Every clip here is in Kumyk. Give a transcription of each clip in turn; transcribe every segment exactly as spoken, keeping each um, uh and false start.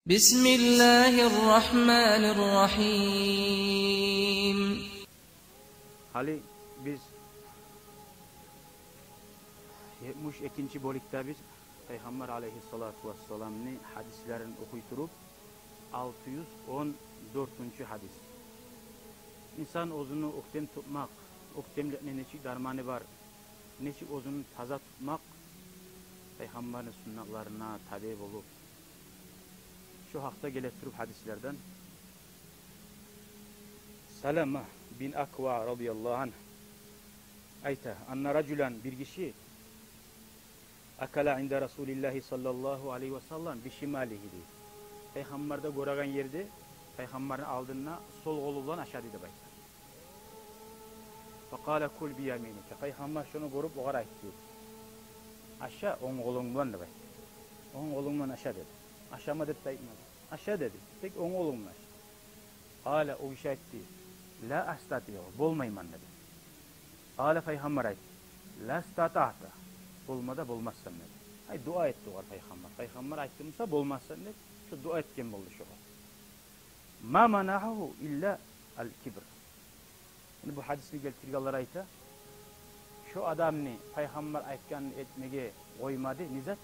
بسم الله الرحمن الرحيم. Гьали биз етмиш экинчи бёлюкдебиз. Пайхаммар алайгьиссалату вассаламны гьадислерин охуй туруп, алты юз он дёртюнчю гьадис. Инсан оьзюню оьктем тутмакъ, оьктемликни нечик дарманы бар, нечик оьзюню таза тутмакъ, Пайхаммарны суннатларына табе болуп, шо гьакъда геле туруп гьадислерден. Салама бин Аква радияллагьу ангь айта: «Анна ражулан», бир гиши, «акала инда Расулиллагьи саллаллагьу алайгьи ва саллам бишималигьи», дей. Пайхаммарда гёреген ерде, Пайхаммарны алдында сол къолу булан ашады деп айта. «Факъала: кул бияминика». Пайхаммар шону гёрюп, огъар айтды: «Аша онг къолунг булан», — деп айтды. «Онг къолунг булан аша», — деди. «Ашама», — деп де айтмады. «Аша», — деди. «Тек онг къолунг булан аша». Къала, о гиши айтды: «Ла астатиъу, болмайман», — деди. Къала, Пайхаммар айтды: «Ла статаъта, болма да болмассан», — деди. Гьай, дуа этди огъар Пайхаммар. Пайхаммар айтды буса, болмассан деп, шо дуа этген болду шогъар. «Ма манагьагьу илла ал-кибр». Энни бу гьадисни гелтиргенлер айта, шо адамны Пайхаммар айтгъанын этмеге къоймады не зат?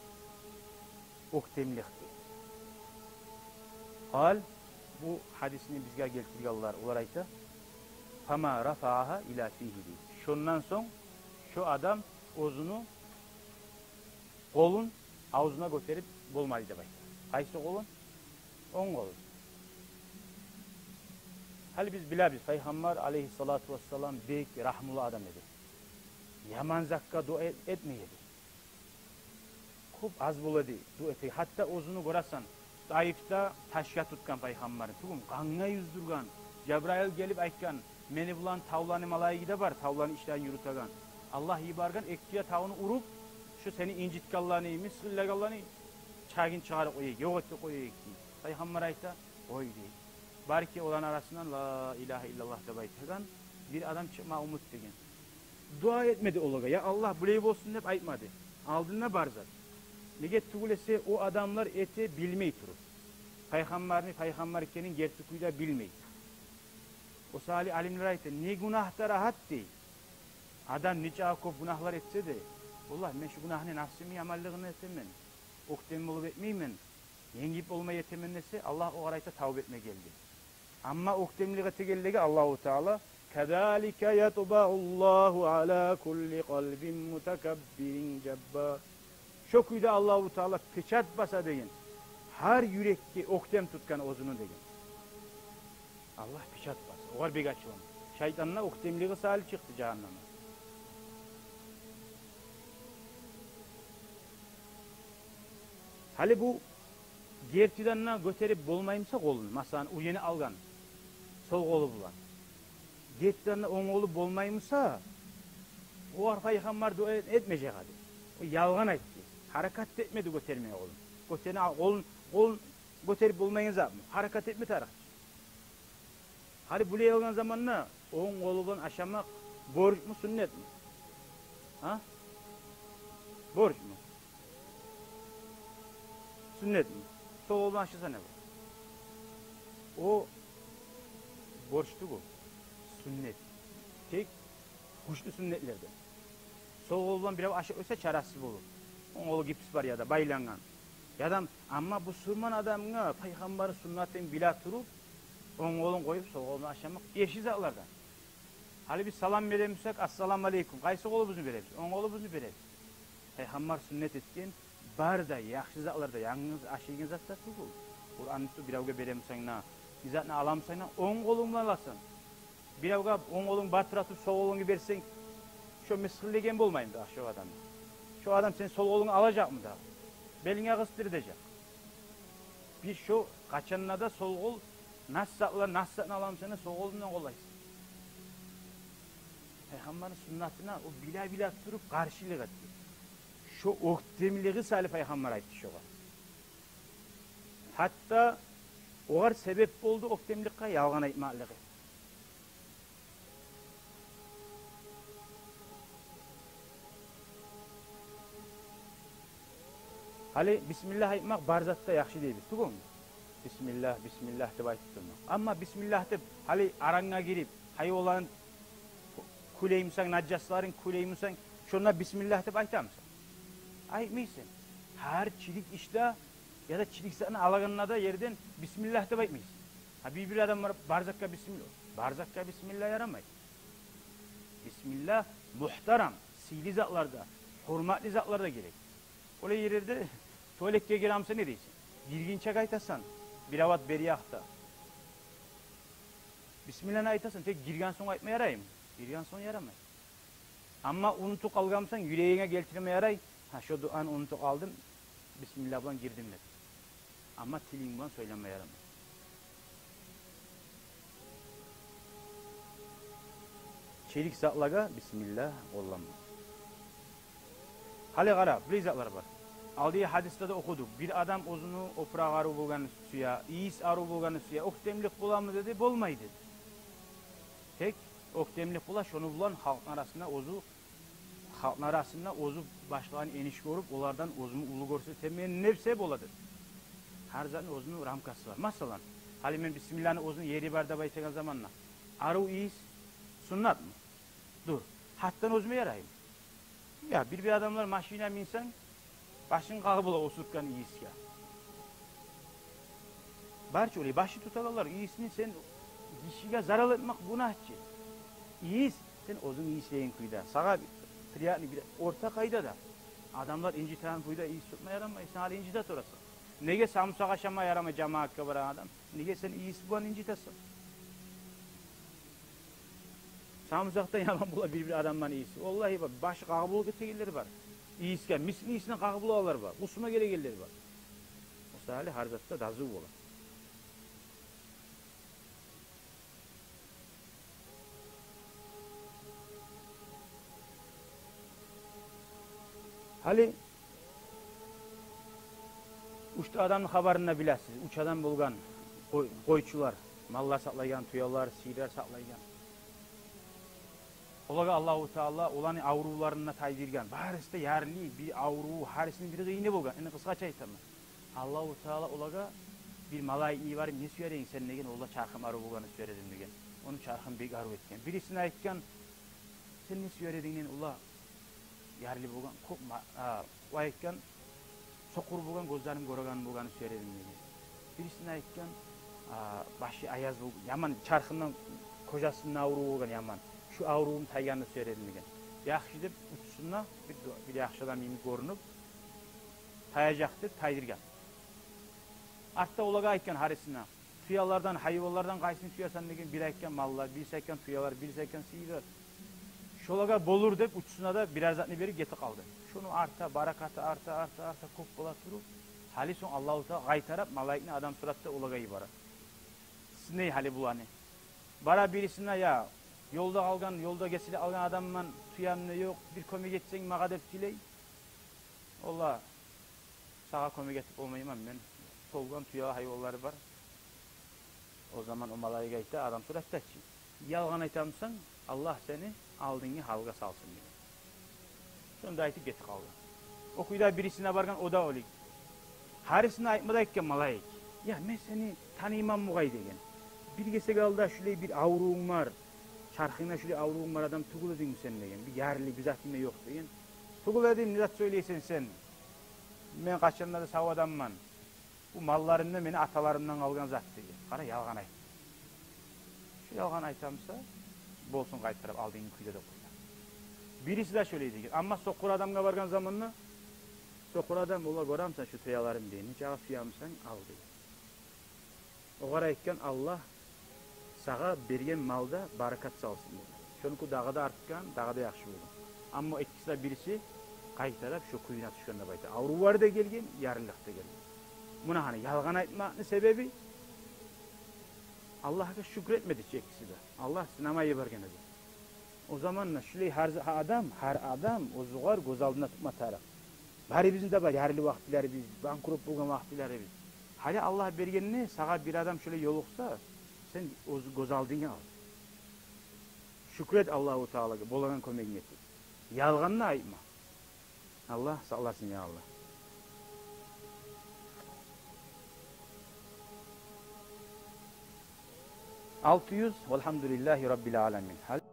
Оьктемликди. Къал, бу гьадисни бизге гелтиргенлер, олар айта: «Фама рафагьагьа ила фигьи», — дей. Шондан сонг шо адам оьзюню къолун авзуна гётерип болмады деп айта. Къайсы къолун? Онг къолун. Гьали биз билебиз, Пайхаммар алайгьиссалату вассалам бек рагьмулу адам эди. Яман затгъа дуа эт-, этмей эди. Кёп аз бола эди дуа этеген. Гьатта оьзюню гёресен, Таифде ташгъа тутгъан Пайхаммарны, тюгюлмю, къангъа юздюрген. Жабрайыл гелип айтгъан: «Мени булан тавланы малайиги де бар, тавланы ишлерин юрютеген. Аллагь йиберген, эки де тавну уруп, шо сени инжитгенлени, мысгъыллагъанланы чагъын чыгъарып къояйыкъ, ёкъ этип къояйыкъ», — дей. Пайхаммар айта: «Къой», — дей. Балики, оланы арасындан «Ла илагьа иллаллагь» деп айтагъан бир адам чыкъма умут деген. Дуа этмеди олагъа: «Я Аллагь, булай болсун», — деп айтмады. Алдында бар зат. Неге тюгюл эсе, о адамлар эте билмей туруп, Пайхаммарны Пайхаммар экенин герти кюйде билмей. О саялы алимлер айта: «Не гюнагь да рагьат, — дей, — адам нечакъы кёп гюнагьлар этсе де, Аллагь, мен шу гюнагьны напсымны яманлыгъындан этемен, оьктем болуп этмеймен, енгип болмай этемен», — десе, Аллагь огъар айта: «Тавба этме гелди». Амма оьктемлик этегенлеге Аллагьу Таала: «Казалика ятбаъуллагьу ала кулли къалбин мутакаббирин жаббар». Шо кюйде Аллагьу Таала печат баса деген гьар юрекге оьктем тутгъан оьзюню деген. Аллагь печат баса, огъар бек ачувлана. Шайтан да оьктемлиги саялы чыкъды жагьаннемге. Гьали бу гертиден де гётерип болмаймуса къолун, масала, уьйренип алгъан сол къолу булан, гертиден де онг къолу болмаймуса, огъар Пайхаммар дуа этмежек эди. О ялгъан айтды. Гьаракат да этмеди гётермеге къолун. Гётерип ал-, къолун, къолун гётерип болмайгъан затмы? Гьаракат этме тарыкъ чы. Гьали булай алгъан заманда онг къолу булан ашамакъ борчму, сюннетми? Гьа? Борчму? Сюннетми? Сол къол булан ашаса не бар? О борч тюгюл, сюннет. Тек гючлю сюннетлерден. Сол къол булан бирев ашап къойса, чарасыз болуп, онг къолу гипс бар яда байлангъан. Яда, амма бусурман адамгъа Пайхаммарны суннатын биле туруп, онг къолун къоюп, сол къолун ашамакъ яхшы затлардан. Гьали биз салам бере бусакъ, «Ассаламу алейкум», къайсы къолубузну беребиз? Онг къолубузну беребиз. Пайхаммар сюннет этген бар да яхшы затларда, янгыз ашайгъан затда тюгюл. Къуранны тутуп биревге бере бусанг да, бир затны ала бусанг да, онг къолунг булан аласан. Биревге онг къолунг бар тура туруп, сол къолунгну берсенг, шо мысгъыллайгъан болмаймы дагъы шо адамны? Шо адам сени сол къолунгну алажакъмы дагъы? Белинге къысдырып эдежек. Бир шо къачан да сол къол, нас затны, нас затны ала бусанг да, сол къолунгдан къоллайсан. Пайхаммарны суннатына о биле-биле туруп къаршылыкъ этди. Шо оьктемлиги саялы Пайхаммар айтды шогъар. Гьатта огъар себеп болду оьктемликге ялгъан айтмакълыгъы. Гьали бисмиллагь айтмакъ бар затда яхшы дейбиз, тюгюлмю? «Бисмиллагь, бисмиллагь» деп айтып турма. Амма «бисмиллагь» деп гьали арангъа гирип, гьайванланы кюлеймисен, нажасларын кюлеймисен, шонда «бисмиллагь» деп айтамысан? Айтмайсан. Гьар чирик ишде яда чирик затны алагъанда да ерден «бисмиллагь» деп айтмайсан. Гьа, бир-бир адам бар, бар затгъа бисмиллагь, бар затгъа бисмиллагь ярамай. Бисмиллагь мугьтарам, сыйлы затларда, гьюрметли затларда герек. Олай ерлерде туалетге гиремисен, не дейсен? Гиргинче айтасан, бир ават бери якъда. Бисмиллагьны айтасан, тек гирген сонг айтма яраймы? Гирген сонг ярамай. Амма унутуп къалгъанмысан, юрегинге гелтирме ярай. Гьа, шо дуаны унутуп къалдым, бисмиллагь булан гирдим деп. Амма тилинг булан сёйлеме ярамай. Чирик затлагъа бисмиллагь къолланма. Гьали къара, булай затлар бар. Алдагъы гьадисде де охудукъ. Бир адам оьзюню опуракъ арив болгъанны сюе, ийис арив болгъанны сюе. Оьктемлик боламы деди, болмай деди. Тек оьктемлик бола шону булан халкъны арасында оьзю, халкъны арасында оьзю башлагъан эниш гёрюп, олардан оьзюн уллу гёрсетемен деп бола деди. Гьар затны оьзюню рамкасы бар. Масала, гьали мен бисмиллагьны оьзюню ери бар деп айтагъан заманда, арив ийис суннатмы? Дюр. Гьатдан оьзюме яраймы? Я, бир-бир адамлар машинагъа минсенг, башынг къагъып бола о сюртген ийисге. Бар чы олай, башын тутагъанлар, ийисни сен гишиге зарал этмек гюнагь чы. Ийис, сен оьзюнг ийислейген кюйде, сагъа приятный бир орта къайдада. Адамлар инжитеген кюйде ийис тутма ярамай, сен гьали инжите турасан. Неге самурсакъ ашама ярамай жамаатгъа барагъан адам? Неге сен ийис булан инжитесен? Самурсакъдан яман бола бир-бир адамланы ийиси. Валлагь, бар, башы къагъып болуп гетегенлер бар. Ийисге, мисни ийисине къагъып болагъанлар бар. Къусма гелегенлер бар. О саялы гьар затда дазу бола. Гьали уьч де адамны хабарын да билесиз. Уьч адам болгъан къой-, къойчулар, маллар сакълайгъан, тюелер, сыйырлар сакълайгъан. Олагъа Аллагьу Таала оланы аврувларын да тайдыргъан. Барысы да ярлы, бир аврув, гьарисини бир къыйыны болгъан. Энни къысгъача айтаман. Аллагьу Таала олагъа бир малайикни йиберип: «Не сюер эдинг сен?» — деген. «Олла, чархым арив болгъанны сюер эдим», — деген. Ону чархын бек арив этген. Бирисине айтгъан: «Сен не сюер эдинг?» — деген. «Олла, ярлы болгъан, кёп ма-, а, — о айтгъан, — сокъур болгъан, гёзлерим гёреген болгъанны сюер эдим», — деген. Бирисине айтгъан: «А, башы аяз бол-, яман, чархындан, кожасындан аврув болгъан яман. Шу аврувум тайгъанны сюер эдим», — деген. «Яхшы», — деп, учусунда бир, бир яхшы адам йимик гёрюнюп, таяжакъ деп тайдыргъан. Артда олагъа айтгъан гьарисине: «Тюелерден, гьайванлардан къайсыны сюесен?» — деген. Бири айтгъан: «Маллар», бириси айтгъан: «Тюелер», бириси айтгъан: «Сыйырлар». «Шолагъа болур», — деп, учусуна да бирер затны берип гетип къалды. Шону арта, баракаты арта, арта, арта, кёп бола туруп, гьали сонг Аллагьу Таала къайтарып малайикни адам суратда олагъа йибере. Сынай гьали буланы. Бара бирисине: «Я, ёлда къалгъан, ёлда гесилип къалгъан адамман, тюем де ёкъ, бир кёмек этсенг магъа», — деп тилей. «Олла, сагъа кёмек этип болмайман мен. Толгъан тюе гьайванлары бар». О заман о малайик айта, адам суратда чы: «Ялгъан айтамысан, Аллагь сени алдынгы гьалгъа салсын», — деген. Шону да айтып гетип къалгъан. О кюйде бирисине баргъан, о да олай. Гьарисине айтма да айтгъан малайик: «Я, мен сени таныйман бугъай», — деген. «Бир гесек алда шулай бир аврувунг бар, чархынгда шулай аврувунг бар адам тюгюл эдингми сен?» — деген. «Бир ярлы, бир затынг да ёкъ», — деген. «Тюгюл эдим, не зат сёйлейсен сен? Мен къачандан да сав адамман. Бу малларым да мени аталарымдан къалгъан зат», — деген. Къара, ялгъан айтды. Шу ялгъан айтамыса, болсун, къайтарып алдынгы кюйде деп къойгъан. Бириси де шолай деген. Амма сокъур адамгъа баргъан заманда, сокъур адам: «Олла, гёремисен шу тюелерим?» — деген. «Нечакъы сюемисен, ал», — деген. Огъар айтгъан: «Аллагь сагъа берген малда баракат салсын», — деген. Шонуки дагъы да артгъан, дагъы да яхшы болгъан. Амма экиси де бириси къайтарып шо кююне тюшген деп айта. Аврувлар да гелген, ярлылыкъ да гелген. Муна гьана ялгъан айтмакъны себеби, Аллагьгъа шюкюр этмеди чи экиси де. Аллагь сынама йиберген эди. О заманда шулай гьар за-, адам, гьар адам оьзюгер гёз алдына тутма тарыкъ. Барыбызны да бар ярлы вакътилерибиз, банкрот болгъан вакътилерибиз. Гьали Аллагь бергенни сагъа бир адам шолай ёлукъса, сен оьз гёз алдынга ал. Шюкюр эт Аллагьу Таалагъа болагъан кёмегинге деп. Ялгъанны айтма. Аллагь сакъласын, я Аллагь. Алты юз «Валгьамдулиллагьи раббил аламин». Гьали